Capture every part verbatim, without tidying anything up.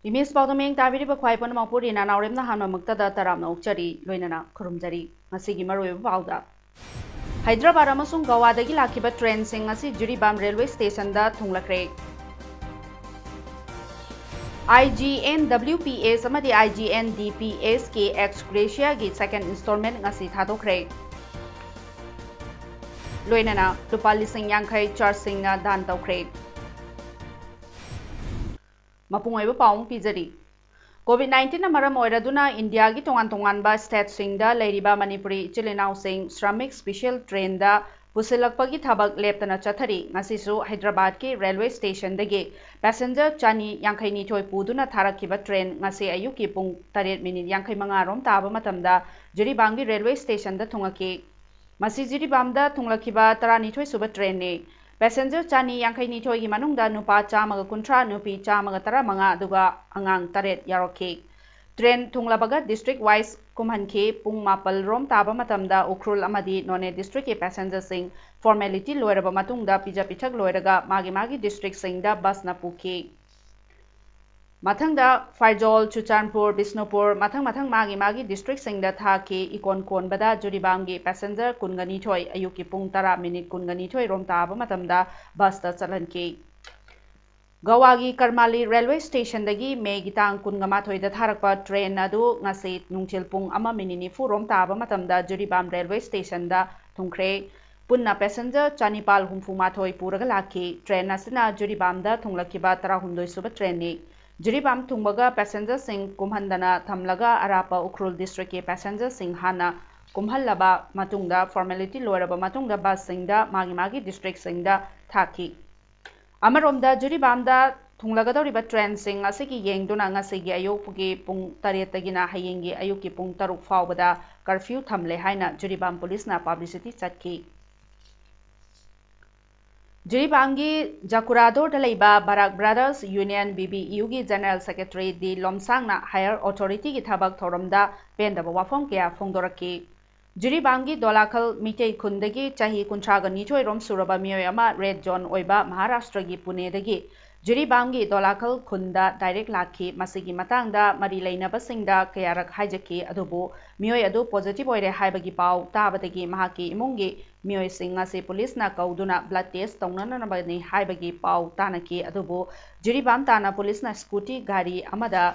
Image ꯄꯥꯎꯗ ꯃꯤꯠꯌꯦꯡ ꯇꯥꯕꯤꯔꯤꯕ ꯈ꯭ꯋꯥꯏ ꯄꯨꯝꯅꯃꯛꯄꯨ ꯔꯤꯅꯥ ꯅꯥꯎꯔꯦꯝꯅ ꯑꯍꯥꯟꯕꯃꯛꯇꯗ ꯇꯔꯥꯝꯅ ꯑꯣꯛꯆꯔꯤ꯫ ꯂꯣꯏꯅꯅ ꯈꯨꯔꯨꯝꯖꯔꯤ꯫ ꯉꯁꯤꯒꯤ ꯃꯔꯨꯑꯣꯏꯕ ꯄꯥꯎꯗ, ꯍꯥꯏꯗ꯭ꯔꯕꯥꯗ ꯑꯃꯁꯨꯡ ꯒꯋꯥꯗꯒꯤ ꯂꯥꯛꯈꯤꯕ ꯇ꯭ꯔꯦꯟꯁꯤꯡ ꯉꯁꯤ ꯖꯤꯔꯤꯕꯥꯝ ꯔꯦꯜꯋꯦ ꯁ꯭ꯇꯦꯁꯟꯗ ꯊꯨꯡꯂꯈ꯭ꯔꯦ꯫ IGNWPS ꯑꯃꯗꯤ IGNDPSꯀꯤ ex gratia ꯒꯤ second installment ꯉꯁꯤ ꯊꯥꯗꯣꯛꯈ꯭ꯔꯦ꯫ ꯂꯣꯏꯅꯅ ꯂꯨꯄꯥ ꯂꯤꯁꯤꯡ ꯌꯥꯡꯈꯩ ꯆꯔꯆꯁꯤꯡꯅ ꯗꯥꯟ ꯇꯧꯈ꯭ꯔꯦ꯫ ꯃꯄꯨꯡ ꯑꯣꯏꯕ ꯄꯥꯎ ꯑꯃ ꯄꯤꯖꯔꯤ꯫ COVID nineteen ꯅ ꯃꯔꯝ ꯑꯣꯏꯔꯗꯨꯅ ꯏꯟꯗꯤꯌꯥꯒꯤ ꯇꯣꯉꯥꯟ ꯇꯣꯉꯥꯟꯕ stateꯁꯤꯡꯗ ꯂꯩꯔꯤꯕ ꯃꯅꯤꯄꯨꯔꯤ ꯏꯆꯤꯜ ꯏꯅꯥꯎꯁꯤꯡ ꯁ꯭ꯔꯃꯤꯛ special trainꯗ ꯄꯨꯁꯤꯜꯂꯛꯄꯒꯤ ꯊꯕꯛ ꯂꯦꯞꯇꯅ ꯆꯠꯊꯔꯤ꯫ ꯉꯁꯤꯁꯨ ꯍꯥꯏꯗ꯭ꯔꯕꯥꯗꯀꯤ ꯔꯦꯜꯋꯦ ꯁ꯭ꯇꯦꯁꯟꯗꯒꯤ passenger ꯆꯅꯤ ꯌꯥꯡꯈꯩ ꯅꯤꯊꯣꯏ ꯄꯨꯗꯨꯅ ꯊꯥꯔꯛꯈꯤꯕ ꯇ꯭ꯔꯦꯟ ꯉꯁꯤ ꯑꯌꯨꯛꯀꯤ ꯄꯨꯡ ꯇꯔꯦꯠ ꯃꯤꯅꯤꯠ ꯌꯥꯡꯈꯩ ꯃꯉꯥ ꯔꯣꯝ ꯇꯥꯕ ꯃꯇꯝꯗ ꯖꯤꯔꯤꯕꯥꯝꯒꯤ ꯔꯦꯜꯋꯦ ꯁ꯭ꯇꯦꯁꯟꯗ ꯊꯨꯡꯉꯛꯈꯤ꯫ ꯃꯁꯤ ꯖꯤꯔꯤꯕꯥꯝꯗ ꯊꯨꯡꯂꯛꯈꯤꯕ ꯇꯔꯥꯅꯤꯊꯣꯏ ꯁꯨꯕ ꯇ꯭ꯔꯦꯟꯅꯤ꯫ Passenger ꯆꯅꯤ ꯌꯥꯡꯈꯩ ꯅꯤꯊꯣꯏꯒꯤ ꯃꯅꯨꯡꯗ ꯅꯨꯄꯥ ꯆꯥꯝꯃꯒ ꯀꯨꯟꯊ꯭ꯔꯥ, ꯅꯨꯄꯤ ꯆꯥꯝꯃꯒ ꯇꯔꯥꯃꯉꯥ, ꯑꯗꯨꯒ ꯑꯉꯥꯡ ꯇꯔꯦꯠ ꯌꯥꯎꯔꯛꯈꯤ꯫ ꯇ꯭ꯔꯦꯟ ꯊꯨꯡꯂꯕꯒ district wise ꯀꯨꯝꯍꯟꯈꯤ꯫ ꯄꯨꯡ ꯃꯥꯄꯜ ꯔꯣꯝ ꯇꯥꯕ ꯃꯇꯝꯗ ꯎꯈ꯭ꯔꯨꯜ ꯑꯃꯗꯤ ꯅꯣꯅꯦ districtꯀꯤ passengerꯁꯤꯡ formality ꯂꯣꯏꯔꯕ ꯃꯇꯨꯡꯗ ꯄꯤꯖ ꯄꯤꯊꯛ ꯂꯣꯏꯔꯒ ꯃꯥꯒꯤ ꯃꯥꯒꯤ districtꯁꯤꯡꯗ busꯅ ꯄꯨꯈꯤ꯫ ꯃꯊꯪꯗ ꯐꯥꯏꯖꯣꯜ, ꯆꯨꯔꯆꯥꯟꯄꯨꯔ, ꯕꯤꯁꯅꯨꯄꯨꯔ, ꯃꯊꯪ ꯃꯊꯪ ꯃꯥꯒꯤ ꯃꯥꯒꯤ districtꯁꯤꯡꯗ ꯊꯥꯈꯤ꯫ ꯏꯀꯣꯟ ꯀꯣꯟꯕꯗ ꯖꯤꯔꯤꯕꯥꯝꯒꯤ passenger ꯀꯨꯟꯒ ꯅꯤꯊꯣꯏ ꯑꯌꯨꯛꯀꯤ ꯄꯨꯡ ꯇꯔꯥ ꯃꯤꯅꯤꯠ ꯀꯨꯟꯒ ꯅꯤꯊꯣꯏ ꯔꯣꯝ ꯇꯥꯕ ꯃꯇꯝꯗ busꯇ ꯆꯠꯍꯟꯈꯤ꯫ ꯒꯋꯥꯒꯤ ꯀꯔꯃꯥꯂꯤ ꯔꯦꯜꯋꯦ ꯁ꯭ꯇꯦꯁꯟꯗꯒꯤ ꯃꯦꯒꯤ ꯇꯥꯡ ꯀꯨꯟꯒ ꯃꯥꯊꯣꯏꯗ ꯊꯥꯔꯛꯄ ꯇ꯭ꯔꯦꯟ ꯑꯗꯨ ꯉꯁꯤ ꯅꯨꯡꯊꯤꯜ ꯄꯨꯡ ꯑꯃ ꯃꯤꯅꯤꯠ ꯅꯤꯐꯨ ꯔꯣꯝ ꯇꯥꯕ ꯃꯇꯝꯗ ꯖꯤꯔꯤꯕꯥꯝ ꯔꯦꯜꯋꯦ ꯁ꯭ꯇꯦꯁꯟꯗ ꯊꯨꯡꯈ꯭ꯔꯦ꯫ ꯄꯨꯟꯅ passenger ꯆꯅꯤꯄꯥꯜ ꯍꯨꯝꯐꯨ ꯃꯥꯊꯣꯏ ꯄꯨꯔꯒ ꯂꯥꯛꯈꯤ꯫ ꯇ꯭ꯔꯦꯟ ꯑꯁꯤꯅ ꯖꯤꯔꯤꯕꯥꯝꯗ ꯊꯨꯡꯂꯛꯈꯤꯕ ꯇꯔꯥꯍꯨꯝꯗꯣꯏ ꯁꯨꯕ ꯇ꯭ꯔꯦꯟꯅꯤ꯫ ꯖꯤꯔꯤꯕꯥꯝ ꯊꯨꯡꯕꯒ passengerꯁꯤꯡ ꯀꯨꯝꯍꯟꯗꯅ ꯊꯝꯂꯒ ꯑꯔꯥꯞꯄ ꯎꯈ꯭ꯔꯨꯜ districtꯀꯤ passengerꯁꯤꯡ ꯍꯥꯟꯅ ꯀꯨꯝꯍꯜꯂꯕ ꯃꯇꯨꯡꯗ, formality ꯂꯣꯏꯔꯕ ꯃꯇꯨꯡꯗ busꯁꯤꯡꯗ ꯃꯥꯒꯤ ꯃꯥꯒꯤ districtꯁꯤꯡꯗ ꯊꯥꯈꯤ꯫ ꯑꯃꯔꯣꯝꯗ ꯖꯤꯔꯤꯕꯥꯝꯗ ꯊꯨꯡꯂꯒꯗꯧꯔꯤꯕ ꯇ꯭ꯔꯦꯟꯁꯤꯡ ꯑꯁꯤꯒꯤ ꯌꯦꯡꯗꯨꯅ ꯉꯁꯤꯒꯤ ꯑꯌꯨꯛꯀꯤ ꯄꯨꯡ ꯇꯔꯦꯠꯇꯒꯤꯅ ꯍꯌꯦꯡꯒꯤ ꯑꯌꯨꯛꯀꯤ ꯄꯨꯡ ꯇꯔꯨꯛ ꯐꯥꯎꯕꯗ ꯀꯔꯐ꯭ꯌꯨ ꯊꯝꯂꯦ ꯍꯥꯏꯅ ꯖꯤꯔꯤꯕꯥꯝ ꯄꯨꯂꯤꯁꯅ ꯄꯕ꯭ꯂꯤꯁꯤꯇꯤ ꯆꯠꯈꯤ꯫ ꯖꯤꯔꯤꯕꯥꯝꯒꯤ ꯖꯀꯨꯔꯥꯗꯣꯔꯗ ꯂꯩꯕ ꯕꯔꯥꯛ ꯕ꯭ꯔꯥꯗꯔꯁ ꯌꯨꯅꯤꯌꯟ, ꯕꯤ ꯕꯤ ꯌꯨꯒꯤ ꯖꯦꯅꯔꯦꯜ ꯁꯦꯀ꯭ꯔꯦꯇꯔꯤ ꯗꯤ ꯂꯣꯝꯁꯥꯡꯅ ꯍꯥꯌꯔ ꯑꯣꯊꯣꯔꯤꯇꯤꯒꯤ ꯊꯕꯛ ꯊꯧꯔꯝꯗ ꯄꯦꯟꯗꯕ ꯋꯥꯐꯝ ꯀꯌꯥ ꯐꯣꯡꯗꯣꯔꯛꯈꯤ꯫ ꯖꯤꯔꯤꯕꯥꯝꯒꯤ ꯗꯣꯂꯥꯈꯜ ꯃꯤꯇꯩ ꯈꯨꯟꯗꯒꯤ ꯆꯍꯤ ꯀꯨꯟꯊ꯭ꯔꯥꯒ ꯅꯤꯊꯣꯏ ꯔꯣꯝ ꯁꯨꯔꯕ ꯃꯤꯑꯣꯏ ꯑꯃ ꯔꯦꯗ ꯖꯣꯟ ꯑꯣꯏꯕ ꯃꯍꯥꯔꯥꯁꯇ꯭ꯔꯒꯤ ꯄꯨꯅꯦꯗꯒꯤ ꯖꯤꯔꯤꯕꯥꯝꯒꯤ ꯗꯣꯂꯥꯈꯜ ꯈꯨꯟꯗ ꯗꯥꯏꯔꯦꯛ ꯂꯥꯛꯈꯤ꯫ ꯃꯁꯤꯒꯤ ꯃꯇꯥꯡꯗ ꯃꯔꯤ ꯂꯩꯅꯕꯁꯤꯡꯗ ꯀꯌꯥꯔꯛ ꯍꯥꯏꯖꯈꯤ, ꯑꯗꯨꯕꯨ ꯃꯤꯑꯣꯏ ꯑꯗꯨ ꯄꯣꯖꯤꯇꯤꯚ ꯑꯣꯏꯔꯦ ꯍꯥꯏꯕꯒꯤ ꯄꯥꯎ ꯇꯥꯕꯗꯒꯤ ꯃꯍꯥꯛꯀꯤ ꯏꯃꯨꯡꯒꯤ ꯃꯤꯑꯣꯏꯁꯤꯡ ꯑꯁꯤ ꯄꯨꯂꯤꯁꯅ ꯀꯧꯗꯨꯅ ꯕ꯭ꯂꯗ ꯇꯦꯁ ꯇꯧꯅꯅꯕꯅꯤ ꯍꯥꯏꯕꯒꯤ ꯄꯥꯎ ꯇꯥꯅꯈꯤ꯫ ꯑꯗꯨꯕꯨ ꯖꯤꯔꯤꯕꯥꯝ ꯇꯥꯟꯅ ꯄꯨꯂꯤꯁꯅ ꯁ꯭ꯀꯨꯇꯤ ꯒꯥꯔꯤ ꯑꯃꯗ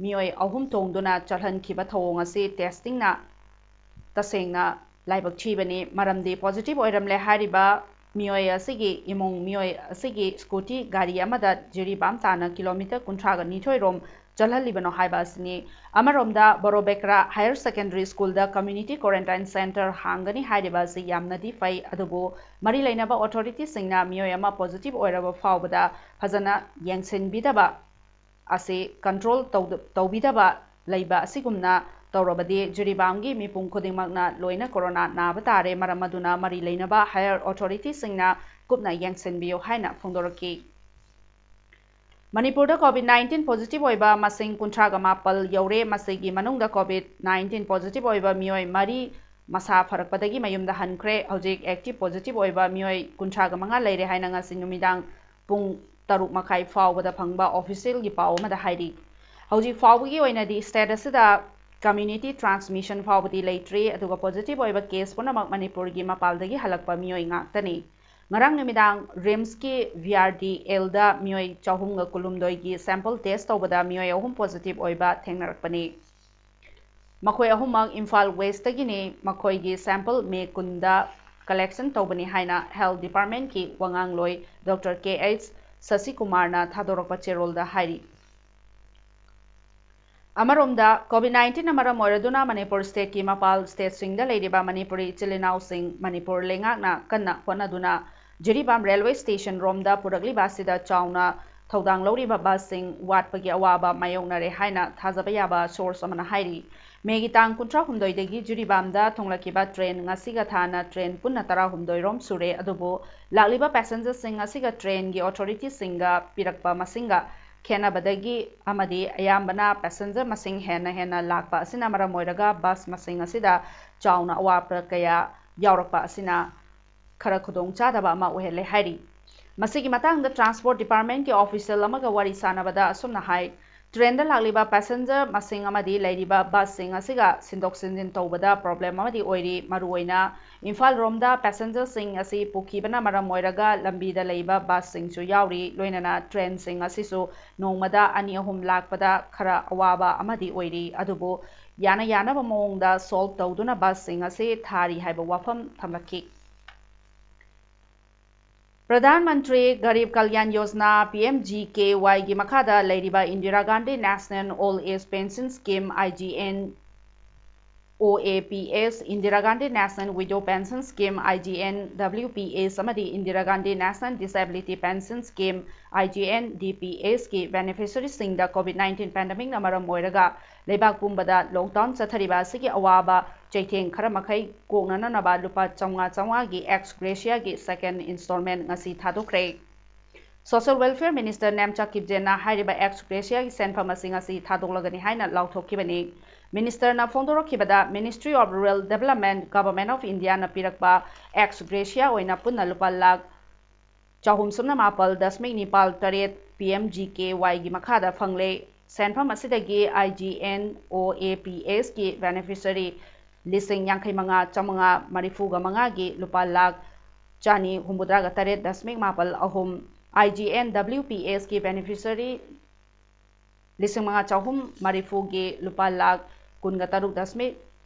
ꯃꯤꯑꯣꯏ ꯑꯍꯨꯝ ꯇꯣꯡꯗꯨꯅ ꯆꯠꯍꯟꯈꯤꯕ ꯊꯧꯑꯣꯡ ꯑꯁꯤ ꯇꯦꯁꯇꯤꯡꯅ ꯇꯁꯦꯡꯅ ꯂꯥꯏꯕꯛ ꯊꯤꯕꯅꯤ, ꯃꯔꯝꯗꯤ ꯄꯣꯖꯤꯇꯤꯚ ꯑꯣꯏꯔꯝꯂꯦ ꯍꯥꯏꯔꯤꯕ ꯃꯤꯑꯣꯏ ꯑꯁꯤꯒꯤ ꯏꯃꯨꯡ ꯃꯤꯑꯣꯏ ꯑꯁꯤꯒꯤ ꯁ꯭ꯀꯨꯇꯤ ꯒꯥꯔꯤ ꯑꯃꯗ ꯖꯤꯔꯤꯕꯥꯝ ꯇꯥꯟꯅ ꯀꯤꯂꯣꯃꯤꯇꯔ ꯀꯨꯟꯊ꯭ꯔꯥꯒ ꯅꯤꯊꯣꯏ ꯔꯣꯝ ꯆꯠꯍꯜꯂꯤꯕꯅꯣ ꯍꯥꯏꯕ ꯑꯁꯤꯅꯤ꯫ ꯑꯃꯔꯣꯝꯗ ꯕꯣꯔꯣꯕꯦꯀ꯭ꯔꯥ ꯍꯥꯌꯔ ꯁꯦꯀꯦꯟꯗꯔꯤ ꯁ꯭ꯀꯨꯜꯗ ꯀꯝꯃ꯭ꯌꯨꯅꯤꯇꯤ ꯀ꯭ꯋꯥꯔꯦꯟꯇꯥꯏꯟ ꯁꯦꯟꯇꯔ ꯍꯥꯡꯒꯅꯤ ꯍꯥꯏꯔꯤꯕ ꯑꯁꯤ ꯌꯥꯝꯅꯗꯤ ꯐꯩ, ꯑꯗꯨꯕꯨ ꯃꯔꯤ ꯂꯩꯅꯕ ꯑꯣꯊꯣꯔꯤꯇꯤꯁꯤꯡꯅ ꯃꯤꯑꯣꯏ ꯑꯃ ꯄꯣꯖꯤꯇꯤꯚ ꯑꯣꯏꯔꯕ ꯐꯥꯎꯕꯗ ꯐꯖꯅ ꯌꯦꯡꯁꯤꯟꯕꯤꯗꯕ ꯑꯁꯤ ꯀꯟꯇ꯭ꯔꯣꯜ ꯇꯧꯗ-, ꯇꯧꯕꯤꯗꯕ ꯂꯩꯕ ꯑꯁꯤꯒꯨꯝꯅ ꯇꯧꯔꯕꯗꯤ ꯖꯤꯔꯤꯕꯥꯝꯒꯤ ꯃꯤꯄꯨꯝ ꯈꯨꯗꯤꯡꯃꯛꯅ ꯂꯣꯏꯅ ꯀꯣꯔꯣꯅꯥ ꯅꯥꯕ ꯇꯥꯔꯦ꯫ ꯃꯔꯝ ꯑꯗꯨꯅ ꯃꯔꯤ ꯂꯩꯅꯕ ꯍꯥꯌꯔ ꯑꯣꯊꯣꯔꯤꯇꯤꯁꯤꯡꯅ ꯀꯨꯞꯅ ꯌꯦꯡꯁꯤꯟꯕꯤꯌꯨ ꯍꯥꯏꯅ ꯐꯣꯡꯗꯣꯔꯛꯈꯤ꯫ ꯃꯅꯤꯄꯨꯔꯗ ꯀꯣꯚꯤꯗ ꯅꯥꯏꯟꯇꯤꯟ ꯄꯣꯖꯤꯇꯤꯚ ꯑꯣꯏꯕ ꯃꯁꯤꯡ ꯀꯨꯟꯊ꯭ꯔꯥꯒ ꯃꯥꯄꯜ ꯌꯧꯔꯦ꯫ ꯃꯁꯤꯒꯤ ꯃꯅꯨꯡꯗ ꯀꯣꯚꯤꯗ ꯅꯥꯏꯟꯇꯤꯟ ꯄꯣꯖꯤꯇꯤꯚ ꯑꯣꯏꯕ ꯃꯤꯑꯣꯏ ꯃꯔꯤ ꯃꯁꯥ ꯐꯔꯛꯄꯗꯒꯤ ꯃꯌꯨꯝꯗ ꯍꯟꯈ꯭ꯔꯦ꯫ ꯍꯧꯖꯤꯛ ꯑꯦꯛꯇꯤꯚ ꯄꯣꯖꯤꯇꯤꯚ ꯑꯣꯏꯕ ꯃꯤꯑꯣꯏ ꯀꯨꯟꯊ꯭ꯔꯥꯒ ꯃꯉꯥ ꯂꯩꯔꯦ ꯍꯥꯏꯅ ꯉꯁꯤ ꯅꯨꯃꯤꯗꯥꯡ ꯄꯨꯡ ꯇꯔꯨꯛ ꯃꯈꯥꯏ ꯐꯥꯎꯕꯗ ꯐꯪꯕ ꯑꯣꯐꯤꯁꯤꯌꯦꯜꯒꯤ ꯄꯥꯎ ꯑꯃꯗ ꯍꯥꯏꯔꯤ꯫ ꯍꯧꯖꯤꯛ ꯐꯥꯎꯕꯒꯤ ꯑꯣꯏꯅꯗꯤ ꯁ꯭ꯇꯦꯠ ꯑꯁꯤꯗ ꯀꯝꯃ꯭ꯌꯨꯅꯤꯇꯤ ꯇ꯭ꯔꯥꯟꯁꯃꯤꯁꯟ ꯐꯥꯎꯕꯗꯤ ꯂꯩꯇ꯭ꯔꯤ, ꯑꯗꯨꯒ ꯄꯣꯖꯤꯇꯤꯚ ꯑꯣꯏꯕ ꯀꯦꯁ ꯄꯨꯝꯅꯃꯛ ꯃꯅꯤꯄꯨꯔꯒꯤ ꯃꯄꯥꯜꯗꯒꯤ ꯍꯜꯂꯛꯄ ꯃꯤꯑꯣꯏ ꯉꯥꯛꯇꯅꯤ꯫ ꯉꯔꯥꯡ ꯅꯨꯃꯤꯗꯥꯡ ꯔꯤꯝꯁꯀꯤ ꯚꯤ ꯑꯥꯔ ꯗꯤ ꯑꯦꯜꯗ ꯃꯤꯑꯣꯏ ꯆꯍꯨꯝꯒ ꯀꯨꯟꯍꯨꯝꯗꯣꯏꯒꯤ ꯁꯦꯝꯄꯜ ꯇꯦꯁ ꯇꯧꯕꯗ ꯃꯤꯑꯣꯏ ꯑꯍꯨꯝ ꯄꯣꯖꯤꯇꯤꯚ ꯑꯣꯏꯕ ꯊꯦꯡꯅꯔꯛꯄꯅꯤ꯫ ꯃꯈꯣꯏ ꯑꯍꯨꯝꯃꯛ ꯏꯝꯐꯥꯜ ꯋꯦꯁꯇꯒꯤꯅꯤ꯫ ꯃꯈꯣꯏꯒꯤ ꯁꯦꯝꯄꯜ ꯃꯦ ꯀꯨꯟꯗ ꯀꯂꯦꯛꯁꯟ ꯇꯧꯕꯅꯤ ꯍꯥꯏꯅ ꯍꯦꯜꯊ ꯗꯤꯄꯥꯔꯠꯃꯦꯟꯠꯀꯤ ꯋꯥꯉꯥꯡꯂꯣꯏ ꯗꯣꯛꯇꯔ ꯀꯦ ꯑꯩꯆ ꯁꯁꯤꯀꯨꯃꯥꯔꯅ ꯊꯥꯗꯣꯔꯛꯄ ꯆꯦꯔꯣꯜꯗ ꯍꯥꯏꯔꯤ꯫ ꯑꯃꯔꯣꯝꯗ, ꯀꯣꯚꯤꯗ ꯅꯥꯏꯟꯇꯤꯟꯅ ꯃꯔꯝ ꯑꯣꯏꯔꯗꯨꯅ ꯃꯅꯤꯄꯨꯔ ꯁ꯭ꯇꯦꯠꯀꯤ ꯃꯄꯥꯜ ꯁ꯭ꯇꯦꯠꯁꯤꯡꯗ ꯂꯩꯔꯤꯕ ꯃꯅꯤꯄꯨꯔꯤ ꯏꯆꯤꯜ ꯏꯅꯥꯎꯁꯤꯡ ꯃꯅꯤꯄꯨꯔ ꯂꯩꯉꯥꯛꯅ ꯀꯟꯅ ꯍꯣꯠꯅꯗꯨꯅ ꯖꯤꯔꯤꯕꯥꯝ ꯔꯦꯜꯋꯦ ꯁ꯭ꯇꯦꯁꯟ ꯔꯣꯝꯗ ꯄꯨꯔꯛꯂꯤꯕ ꯑꯁꯤꯗ ꯆꯥꯎꯅ ꯊꯧꯗꯥꯡ ꯂꯧꯔꯤꯕ ꯕꯁꯁꯤꯡ ꯋꯥꯠꯄꯒꯤ ꯑꯋꯥꯕ ꯃꯥꯌꯣꯛꯅꯔꯦ ꯍꯥꯏꯅ ꯊꯥꯖꯕ ꯌꯥꯕ ꯁꯣꯔꯁ ꯑꯃꯅ ꯍꯥꯏꯔꯤ꯫ ꯃꯦꯒꯤ ꯇꯥꯡ ꯀꯨꯟꯊ꯭ꯔꯥ ꯍꯨꯝꯗꯣꯏꯗꯒꯤ ꯖꯤꯔꯤꯕꯥꯝꯗ ꯊꯨꯡꯂꯛꯈꯤꯕ ꯇ꯭ꯔꯦꯟ ꯉꯁꯤꯒ ꯊꯥꯅ ꯇ꯭ꯔꯦꯟ ꯄꯨꯟꯅ ꯇꯔꯥꯍꯨꯝꯗꯣꯏ ꯔꯣꯝ ꯁꯨꯔꯦ, ꯑꯗꯨꯕꯨ ꯂꯥꯛꯂꯤꯕ ꯄꯦꯁꯦꯟꯖꯔꯁꯤꯡ ꯑꯁꯤꯒ ꯇ꯭ꯔꯦꯟꯒꯤ ꯑꯣꯊꯣꯔꯤꯇꯤꯁꯤꯡꯒ ꯄꯤꯔꯛꯄ ꯃꯁꯤꯡꯒ ꯈꯦꯠꯅꯕꯗꯒꯤ ꯑꯃꯗꯤ ꯑꯌꯥꯝꯕꯅ ꯄꯦꯁꯦꯟꯖꯔ ꯃꯁꯤꯡ ꯍꯦꯟꯅ ꯍꯦꯟꯅ ꯂꯥꯛꯄ ꯑꯁꯤꯅ ꯃꯔꯝ ꯑꯣꯏꯔꯒ ꯕꯁ ꯃꯁꯤꯡ ꯑꯁꯤꯗ ꯆꯥꯎꯅ ꯑꯋꯥꯠꯄ ꯀꯌꯥ ꯌꯥꯎꯔꯛꯄ ꯑꯁꯤꯅ ꯈꯔ ꯈꯨꯗꯣꯡꯆꯥꯗꯕ ꯑꯃ ꯑꯣꯏꯍꯜꯂꯦ ꯍꯥꯏꯔꯤ꯫ ꯃꯁꯤꯒꯤ ꯃꯇꯥꯡꯗ ꯇ꯭ꯔꯥꯟꯁꯄꯣꯔꯠ ꯗꯤꯄꯥꯔꯠꯃꯦꯟꯠꯀꯤ ꯑꯣꯐꯤꯁꯤꯌꯦꯜ ꯑꯃꯒ ꯋꯥꯔꯤ ꯁꯥꯟꯅꯕꯗ ꯑꯁꯨꯝꯅ ꯍꯥꯏ, ꯇ꯭ꯔꯦꯟꯗ ꯂꯥꯛꯂꯤꯕ ꯄꯦꯁꯦꯟꯖꯔ ꯃꯁꯤꯡ ꯑꯃꯗꯤ ꯂꯩꯔꯤꯕ ꯕꯁꯁꯤꯡ ꯑꯁꯤꯒ ꯁꯤꯟꯗꯣꯛ ꯁꯤꯟꯖꯤꯟ ꯇꯧꯕꯗ ꯄ꯭ꯔꯣꯕ꯭ꯂꯦꯝ ꯑꯃꯗꯤ ꯑꯣꯏꯔꯤ꯫ ꯃꯔꯨꯑꯣꯏꯅ ꯏꯝꯐꯥꯜ ꯔꯣꯝꯗ ꯄꯦꯁꯦꯟꯖꯔꯁꯤꯡ ꯑꯁꯤ ꯄꯨꯈꯤꯕꯅ ꯃꯔꯝ ꯑꯣꯏꯔꯒ ꯂꯝꯕꯤꯗ ꯂꯩꯕ ꯕꯁꯁꯤꯡꯁꯨ ꯌꯥꯎꯔꯤ꯫ ꯂꯣꯏꯅꯅ ꯇ꯭ꯔꯦꯟꯁꯤꯡ ꯑꯁꯤꯁꯨ ꯅꯣꯡꯃꯗ ꯑꯅꯤ ꯑꯍꯨꯝ ꯂꯥꯛꯄꯗ ꯈꯔ ꯑꯋꯥꯕ ꯑꯃꯗꯤ ꯑꯣꯏꯔꯤ꯫ ꯑꯗꯨꯕꯨ ꯌꯥꯅ ꯌꯥꯅꯕ ꯃꯑꯣꯡꯗ ꯁꯣꯜꯕ ꯇꯧꯗꯨꯅ ꯕꯁꯁꯤꯡ ꯑꯁꯤ ꯊꯥꯔꯤ ꯍꯥꯏꯕ ꯋꯥꯐꯝ ꯊꯝꯂꯛꯈꯤ꯫ Pradhan Mantri Garib Kalyan Yojana, P M G K ꯋꯥꯏꯒꯤ ꯃꯈꯥꯗ ꯂꯩꯔꯤꯕ Indira Gandhi national old age pension scheme, I G N O A P S, Indira Gandhi national widow pension scheme, I G N W P S, ꯑꯃꯗꯤ Indira Gandhi national disability pension scheme, I G N D P ꯑꯦꯁꯀꯤ ꯕꯦꯅꯤꯐꯤꯁꯔꯤꯁꯤꯡꯗ Covid nineteen ꯄꯦꯟꯗꯦꯃꯤꯛꯅ ꯃꯔꯝ ꯑꯣꯏꯔꯒ ꯂꯩꯕꯥꯛ ꯄꯨꯝꯕꯗ lockdown ꯆꯠꯊꯔꯤꯕ ꯑꯁꯤꯒꯤ ꯑꯋꯥꯕ ꯆꯩꯊꯦꯡ ꯈꯔ ꯃꯈꯩ ꯀꯣꯛꯅꯅꯅꯕ ꯂꯨꯄꯥ ꯆꯥꯝꯃꯉꯥ ꯆꯥꯝꯃꯉꯥꯒꯤ ꯑꯦꯛꯁ ꯒ꯭ꯔꯦꯁꯤꯌꯥꯒꯤ ꯁꯦꯀꯦꯟ ꯏꯟꯁꯇꯣꯜꯃꯦꯟꯠ ꯉꯁꯤ ꯊꯥꯗꯣꯛꯈ꯭ꯔꯦ꯫ ꯁꯣꯁꯤꯌꯦꯜ ꯋꯦꯜꯐꯤꯌꯔ ꯃꯤꯅꯤꯁꯇꯔ ꯅꯦꯝꯆꯥ ꯀꯤꯞꯖꯦꯟꯅ ꯍꯥꯏꯔꯤꯕ ꯑꯦꯛꯁ ꯒ꯭ꯔꯦꯁꯤꯌꯥꯒꯤ ꯁꯦꯟꯐꯝ ꯑꯁꯤ ꯉꯁꯤ ꯊꯥꯗꯣꯛꯂꯒꯅꯤ ꯍꯥꯏꯅ ꯂꯥꯎꯊꯣꯛꯈꯤꯕꯅꯤ꯫ ꯃꯤꯅꯤꯁꯇꯔꯅ ꯐꯣꯡꯗꯣꯔꯛꯈꯤꯕꯗ, Ministry of Rural Development, Government of Indiaꯅ ꯄꯤꯔꯛꯄ ꯑꯦꯛꯁ ꯒ꯭ꯔꯦꯁꯤꯌꯥ ꯑꯣꯏꯅ ꯄꯨꯟꯅ ꯂꯨꯄꯥ ꯂꯥꯈ ꯆꯍꯨꯝ ꯁꯨꯞꯅ ꯃꯥꯄꯜ ꯗꯁꯃꯤꯛ ꯅꯤꯄꯥꯜ ꯇꯔꯦꯠ ꯄꯤ ꯑꯦꯝ ꯖꯤ ꯀꯦ ꯋꯥꯏꯒꯤ ꯃꯈꯥꯗ ꯐꯪꯂꯦ꯫ ꯁꯦꯟꯐꯝ ꯑꯁꯤꯗꯒꯤ ꯑꯥꯏ ꯖꯤ ꯑꯦꯟ ꯑꯣ ꯑꯦ ꯄꯤ ꯑꯦꯁꯀꯤ ꯕꯦꯅꯤꯐꯤꯁꯔꯤ ꯂꯤꯁꯤꯡ ꯌꯥꯡꯈꯩ ꯃꯉꯥ ꯆꯥꯝꯃꯉꯥ ꯃꯔꯤꯐꯨꯒ ꯃꯉꯥꯒꯤ ꯂꯨꯄꯥ ꯂꯥꯈ ꯆꯅꯤ ꯍꯨꯝꯐꯨꯇꯔꯥꯒ ꯇꯔꯦꯠ ꯗꯁꯃꯤꯛ ꯃꯥꯄꯜ ꯑꯍꯨꯝ, I G N W P ꯑꯦꯁꯀꯤ ꯕꯦꯅꯤꯐꯤꯁꯔꯤ ꯂꯤꯁꯤꯡ ꯃꯉꯥ ꯆꯍꯨꯝ ꯃꯔꯤꯐꯨꯒꯤ ꯂꯨꯄꯥ ꯂꯥꯈ ꯀꯨꯟꯒ ꯇꯔꯨꯛ ꯗꯁꯃꯤꯛ